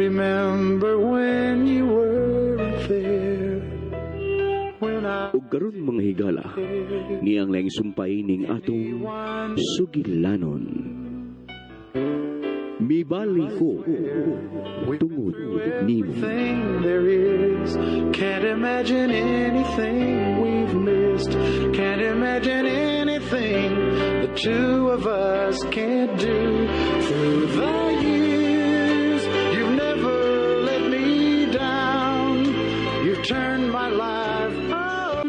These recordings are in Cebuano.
Remember when you weren't there. When I Ug karon, mga higala, niyang laing sumpay ning atong sugilanon. Mibali ko tungod nimo. Everything there is. Can't imagine anything we've missed. Can't imagine anything the two of us can't do. Through the years, you've never let me down. You've turned my life up.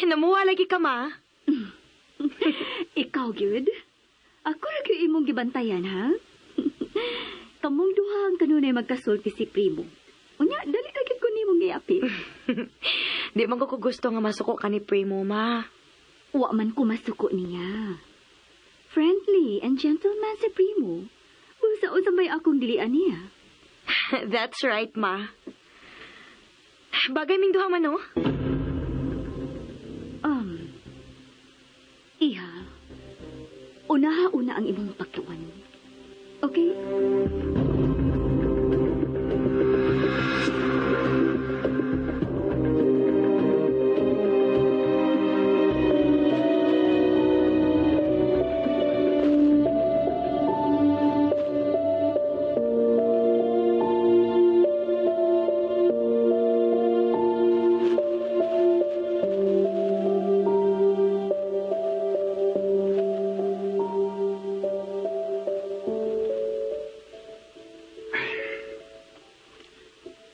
Namuha lagi ka, ma. Ikaw, gyud. Ako ra gyud imong gibantayan, ha? Kamong duha ang kanunay magkasulti si Primo. Unya, dali ra gyud ko nimong giapil. Di man ko gusto nga masuko ka ni Primo, ma. Wa man ko masuko niya. Friendly and gentleman si Primo. Usa-usa may akong dilian niya. That's right, ma. Bagay ming duha man, no? Iha, unaha-una ang imong pagtuon. Okay?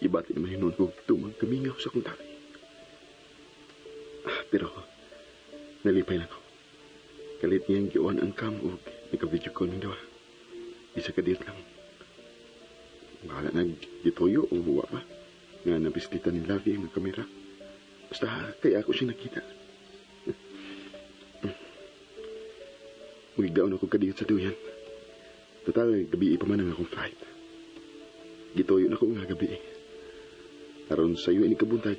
Ibati naman hinuon ko tumang kamingaw sa akong tatay. Pero, nalipay na ko. Kalit niyang giuan ang cam og nagka-video call ng dawa. Isa ka date lang. Bahala na gituyo o huwa pa. Nga nabislitan ni Lovey ang kamera. Basta kaya ako siya nakita. Mugigdaon ako kadiyot sa duyan. Total, gabi pa man ang akong flight. Gituyo na ko nga gabi. Aron sayo ini kabuntag.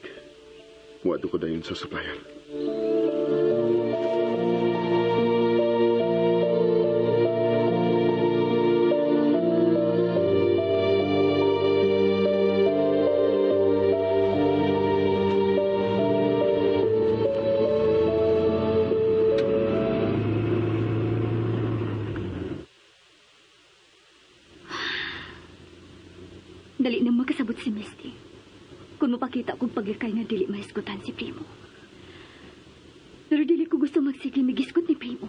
Muadto ko dayon sa supplier. Dali na makasabot si Misty. Kung mapakita kong paglikay nga dili mahisgutan si Primo. Pero dili ko gusto magsige migisgot ni Primo.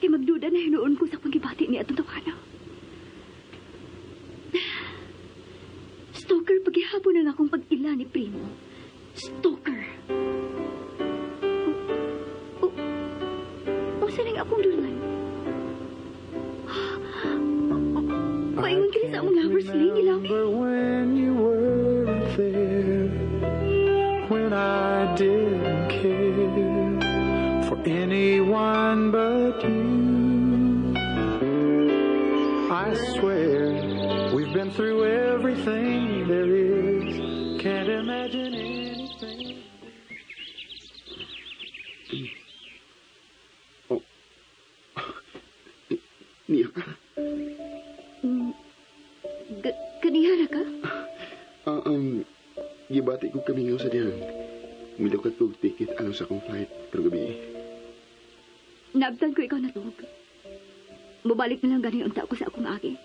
Kay magduda na hinuon ko sa pangibati ni atong tawana. Stalker paghihapon ang akong pag-ila ni Primo. Stalker. Oh, oh, unsa ning akong dulan? Paingon kini sa among lovers lane, Lovey. Remember when you weren't there, when I didn't care for anyone but you. I swear we've been through everything there is. Can't imagine anything. Oh. Niya ka? Kaniha na ka? Gibati ko kamingaw sa diyang. Milukat ko ticket alang sa akong flight pero gabi. Naabtan ko ikaw natug. Mubalik na lang gani unta ko sa akong agi.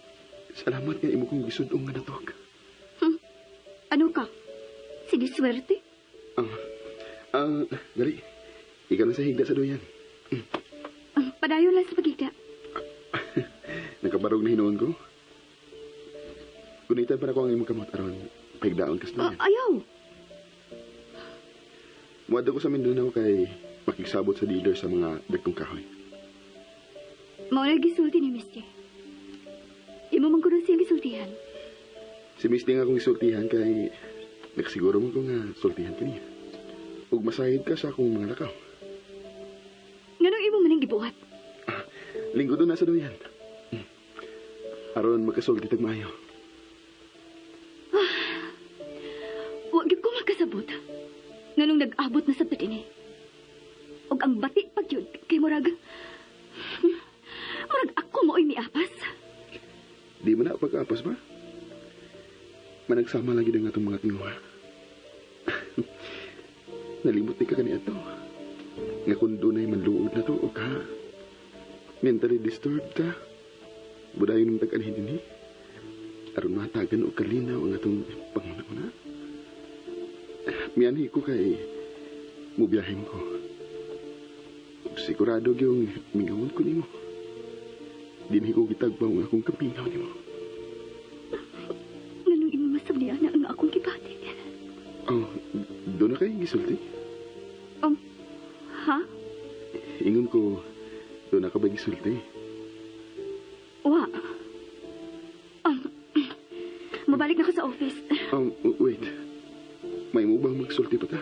Salamat nga imo kong gisud-ong nga natug. Ano ka? Sige, swerte. Dali. Ikaw na sa higda sa duyan. Padayon lang sa pagigda. Nakabarog na hinuon ko. Gunitan pa na ko ang imong kamot aron pahigdaon ka sa duyan. Ayaw. Muadto ko sa Mindanao kay makigsabot sa dealer sa mga dagkong kahoy. Mao na gisulti ni Mister. Imo man kuno siyang gisultihan. Si Misty nga akong gisultihan kay nakasiguro man ko nga sultihan kaniya. Ug masayod ka sa akong mga lakaw. Nganong imo man ang gibuhat? Linggo doon nasa duyan. Aron makasulti tag maayo. Wa gyud ko makasabot. Nganong nag-abot na sa dinhi. Og ang bati pag yun, kay murag ako mo'y miapas. Di man na pag-apas ba? Managsama lagi ng atong mga tinguha. Nalimot ni ka kani ato. Nga kung dunay manluod na to o ka. Mentally disturbed ka. Budayon ng tag-anhin din eh. Aron matagan o kalinaw ang atong panguna-una. Mianhi ko kay mubiyahin ko. Sigurado gyung mingawon ko nimo. Dinhi ko gitagbaw ang akong kamingaw nimo. Nganong imong masabnian na ang akong gibati? Oh, doon na kayo gisulti? Ha? Ingon ko, doon na ka ba gisulti? Wa. Mabalik na ko sa office. Wait. May mo bang magsulti pa ta?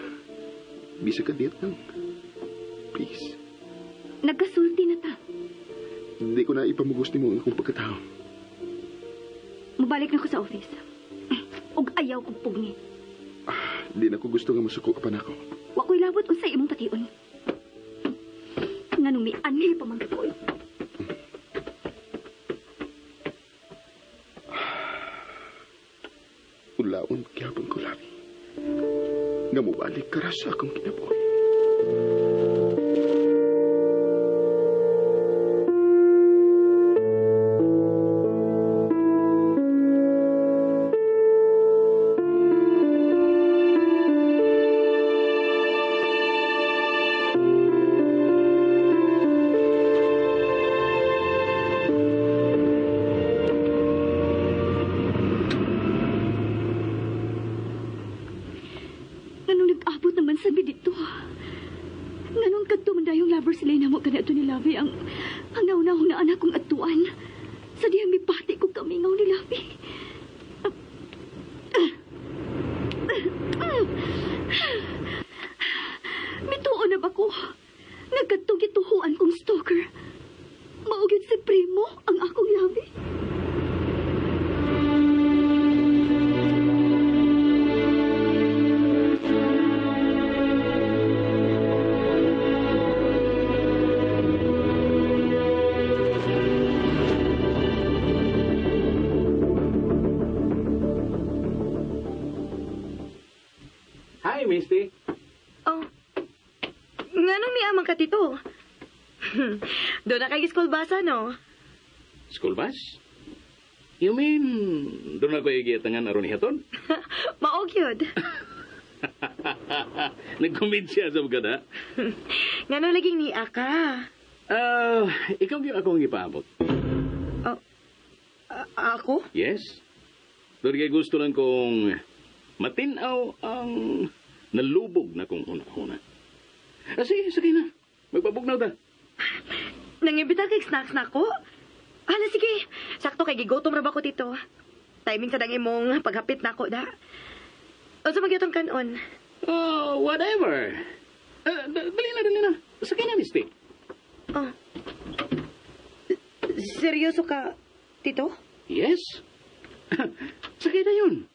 Bisa ka diyet lang. Please. Nagkasulti na ta. Hindi ko na ipamugos nimo ang akong pagkatao. Mabalik na ko sa office. Og ayaw kong pugni. Di na ko gusto nga masuko ka pa nako. Wa ko'y labot unsay imong pation. Nganong mianhi pa man ko. Ulaon gyapon ko labi. Nga mobalik ka ra sa akong kinabuhi. Nganong nag-abot naman sa mi dito? Nganong kadto man dayong lover sila namo kaniadto ni Lovey ang nauna-hunaan akong atuan. Sa diyang mipati ko kamingaw ni Lovey. Mituo na ba ko? Nagkadtong gituhuan kong stalker. Mao gyud si Primo ang akong Lovey. Hi, Misty. Oh. Nganong miamang ka, Tito? Doon na kay school bus, ano? School bus? You mean, doon ako igiyatangan aron hiaton? Maog yun. Nag-commit siya sa mga. Ngano laging niya ka? Ikaw gyud akong ipaabot. Oh, ako? Yes. Doon kay gusto lang kong matinaw ang nalubog na kong una-una. Sige, sige na. Magpabugnaw ta. Nangimbita kay snacks na ako? Hala, sige. Sakto kay gigutom ra ba ko, Tito? Timing sa dang imong paghapit na ako, da. Unsa man gyud kanon? Oh, whatever. Dali na, dali na. Sakay na, Misty. Oh. Seryoso ka, Tito? Yes. Sakay na yun.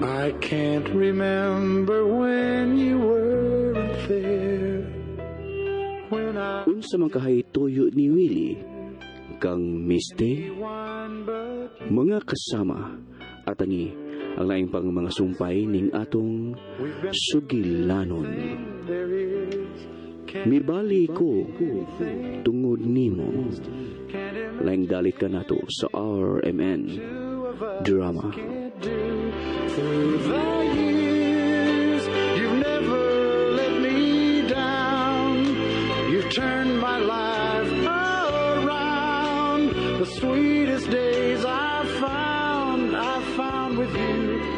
I can't remember when you weren't there. When I Unsa man kahay tuyo ni Willie kang Misty, mga kasama at ani ang laing pang mga sumpay ning atong sugilanon. Mibali ko tungod nimo. Laing dalit ka nato sa RMN Drama. Through the years, you've never let me down. You've turned my life around. The sweetest days I found with you.